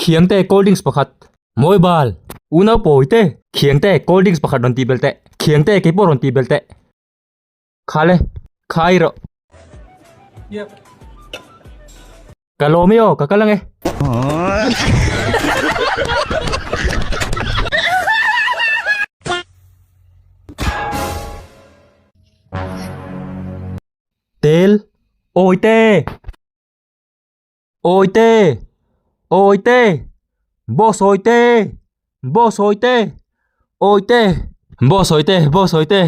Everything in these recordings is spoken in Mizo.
Khiangte cold drinks pakhat. Mawi bal. Unau pawite. Khiangte cold drinks pakhat rawn tih belh teh. Khiangte kei pawh rawn tih belh teh. Khale. Khai rawh. Ka lawm i aw, ka kal ange. Tel, Awite! Awite! Awite! Boss Awite! Boss Awite! Awite! Boss Awite! Boss Awite!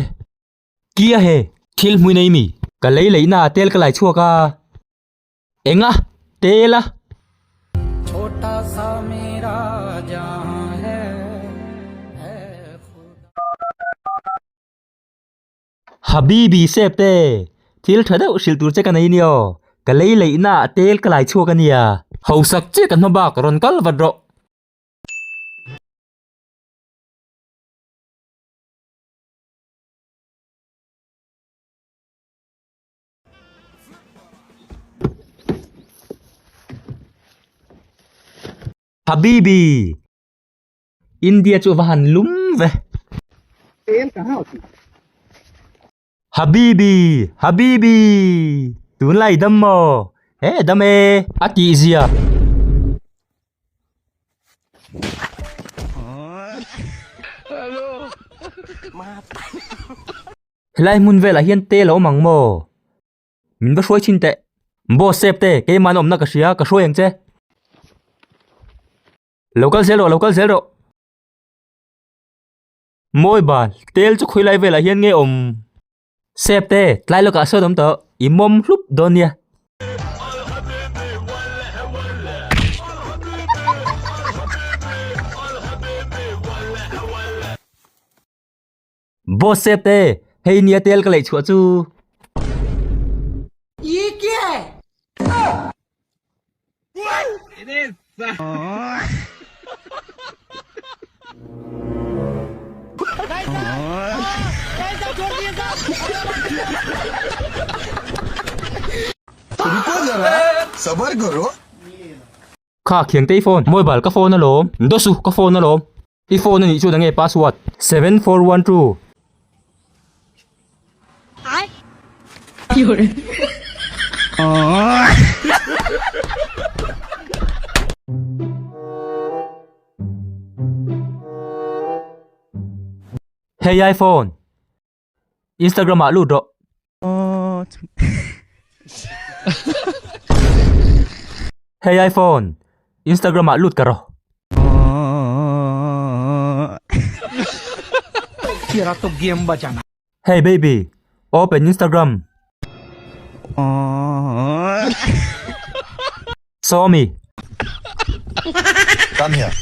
Kia he, thil hmui nei mi? Ka lei leihna ah tel ka lai chhuak a. Enga? Tel a? Habibi sep te, thil tha deuh hrilh tur che ka nei nia aw, ka lei leihna ah tel ka lai chhuak a nia. Hausak chiah ka hma bak rawn kal vat rawh. Habibi! India chu va han lum ve. Habibi! Habibi! Tunlai dam maw? He dam e! A tih zia. Helai hmun velah hian tel a awm ang maw? Min va hruai thin teh. Boss sep te, keimahna awmna ka hria, ka hruai ang che. Lo kal zel rawh, lo kal zel rawh. Mawi bal, tel chu khawilai velah hian nge awm? Sep te, tlai lawkah sawn awm tawh, i mawm hlup dawn nia. Boss sep te, hei nia tel ka leih chhuah chu. Ruko zara sabar karo. Kha khiangte i phone mobile ka phone alawm Dosu ka phone alawm i phone anih chuan enge password 7412. Hey iPhone Instagram ah lut rawh. Hey iPhone Instagram ah lut ka rawh. Hey baby open Instagram. Saw me. Come here.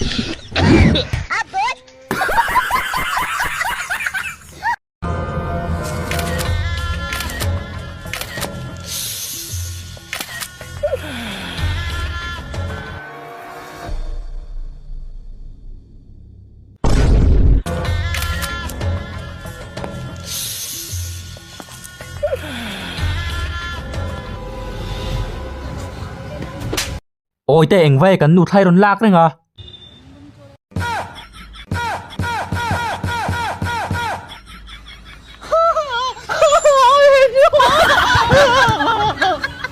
Awi te eng vai kan nu thlai rawn lak reng a.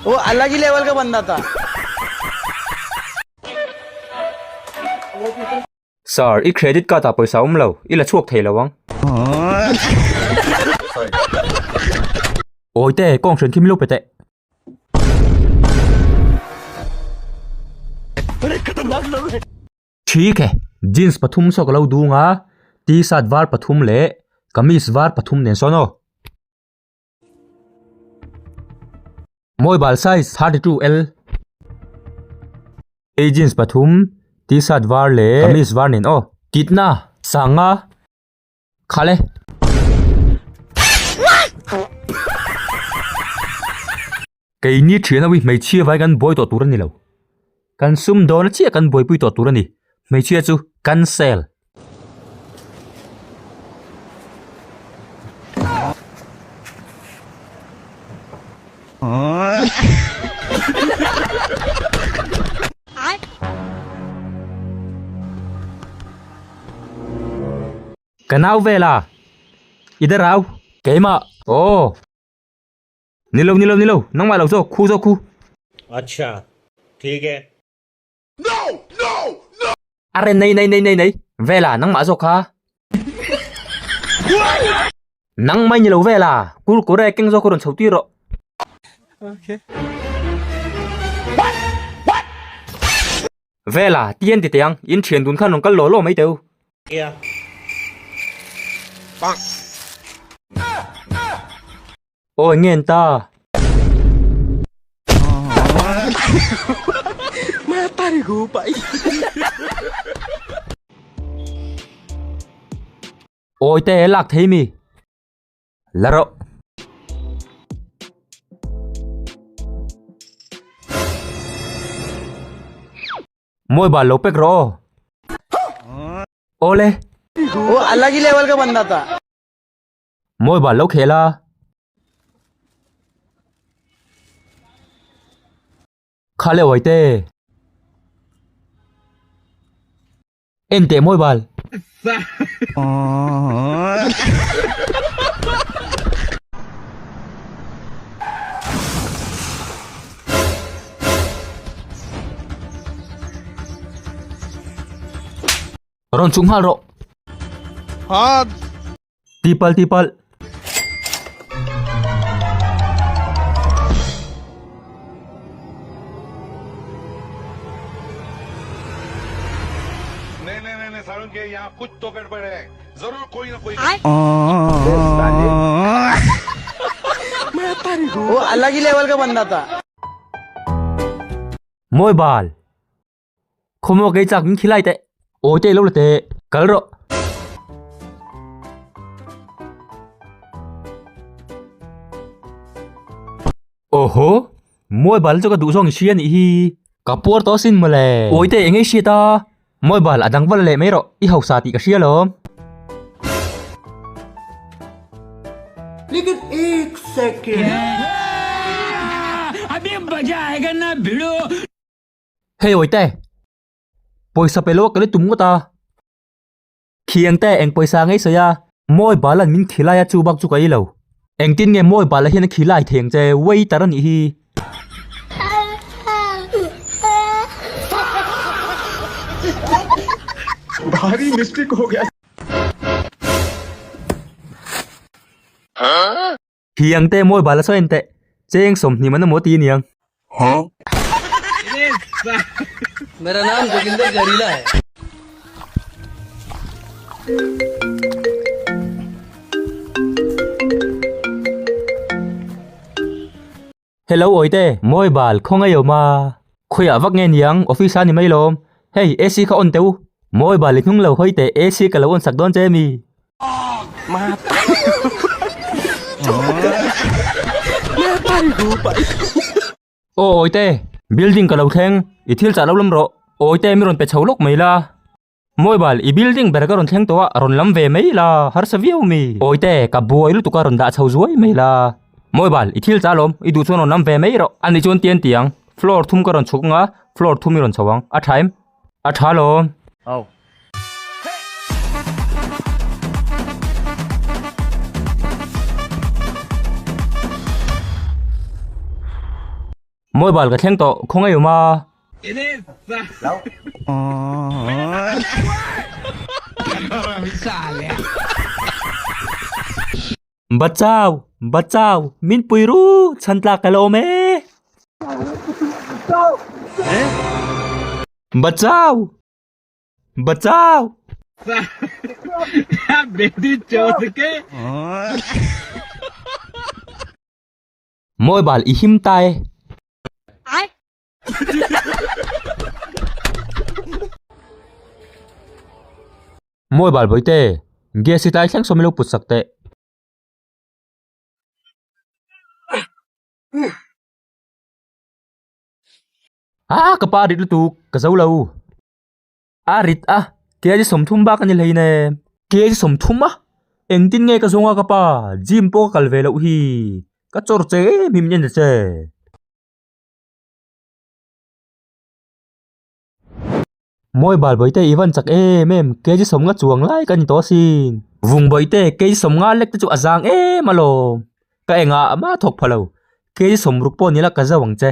वो अलग ही लेवल का बंदा था Sir, i credit card ah pawisa awm lo, i la chhuak thei lo ang. Awi te, kawng hran khi min lo pe teh. Thik e, jeans pathum saw ka lo dung a, t-shirt var pathum leh kamis var pathum nen sawn aw. Mobile size 32 L Hei jeans pathum t-shirt var leh kamis var nen aw kitna sanga khale Keini thian ho hi hmeichhia vai kan buai tawh tur a ni lo kan sum dawn a chiah kan buaipui tawh tur a ni hmeichhia chu cancel. Ka nau vela. I darau. Keimah. Aw. Nilo nilo nilo nangmah lo zawk khu zawk khu. Acha thik e. Are nei nei nei nei nei vela nangmah zawk kha. Nangmah nilo vela kurkure keng zawk rawn chho tir rawh. Vela ti an ti teh ang in thian dun khan rawn kal law law mai teu. Aw eng nge an ta? Awi te lak thei mi? La rawh. Mawi bal lo pek rawh aw. Awle. Wo alag hi level ka banda tha. Mawi bal lo khel a. Kha le uaite. En teh mawi bal. Rawn chhuk nghal rawh. Tipalh tipalh. Mawi bal. Khawmaw kei chak min khilai teh. Awi te lo la teh. Kal rawh. Awhaw. Mawi bal chu ka duh zawng i hria nih hi. Ka puar tawh asin mawle. Awi te eng ei hriat a. Mawi bal a dang val leh mai rawh. I hausa tih ka hria lawm. Hei awi te, pawisa pe lo a ka la tum ngawt a, Khiang te eng pawisa ngei sawi a, Mawi Balan min khilai a chu bak chu ka ei lo, engtin nge Mawi Bala hian a khilai thei ang che, waiter a nih hi. Thiang te mawi bal a sawi en teh, cheng 20 man emaw ti aniang. Mera naam Joginder Jarila hai. Hello Awite, mawi bal khawngaih awm a, khawiah vak nge niang office a ni mai lawm, hei AC kha on teh u, mawi bal i hnung lo hawi teh AC ka lo on sak dawn che mi. Aw Awite, building ka lo thleng, i thil chah lo lam rawh, Awite mi rawn pe chho lawk mai la. Mobile, i building ber ka rawn thleng tawh a, rawn lam ve mai la, harsa viau mi. Awite, ka buai lutuk a rawn dah chho zuai mai la. Mobile, i thil chah alawm, i duh chuan rawn lam ve mai rawh. Ani chuan tian ti ang, floor thum ka rawn chhuk ang a, floor thum i rawn chho ang, a tha em? A tha alawm. Aw. Mobile ka thleng tawh khawngaih awm a. Bachau bachau min pui ru chhan tlak ka la awm e. Bachau bachau. Mobile i him ta e. Mobile bawihte, gas hi tlai thleng sawm ilo put sak teh. Ah ka pa rit lutuk, ka zo lo. A rit a, kg 30 bak a ni hlei nem. Kg 30 a? Engtin nge ka zawng a ka pa, gym pawh ka kal ve loh hi. Ka chawr che em hi min en ta che. Mawi bal bawihte i van chak em em, kg 50 chuang lai ka ni tawh asin. Vung bawihte kg 50 lek te chu a zang em alawm. Ka engah mah thawk pha lo, kg 60 pawh nila ka zauh ang che.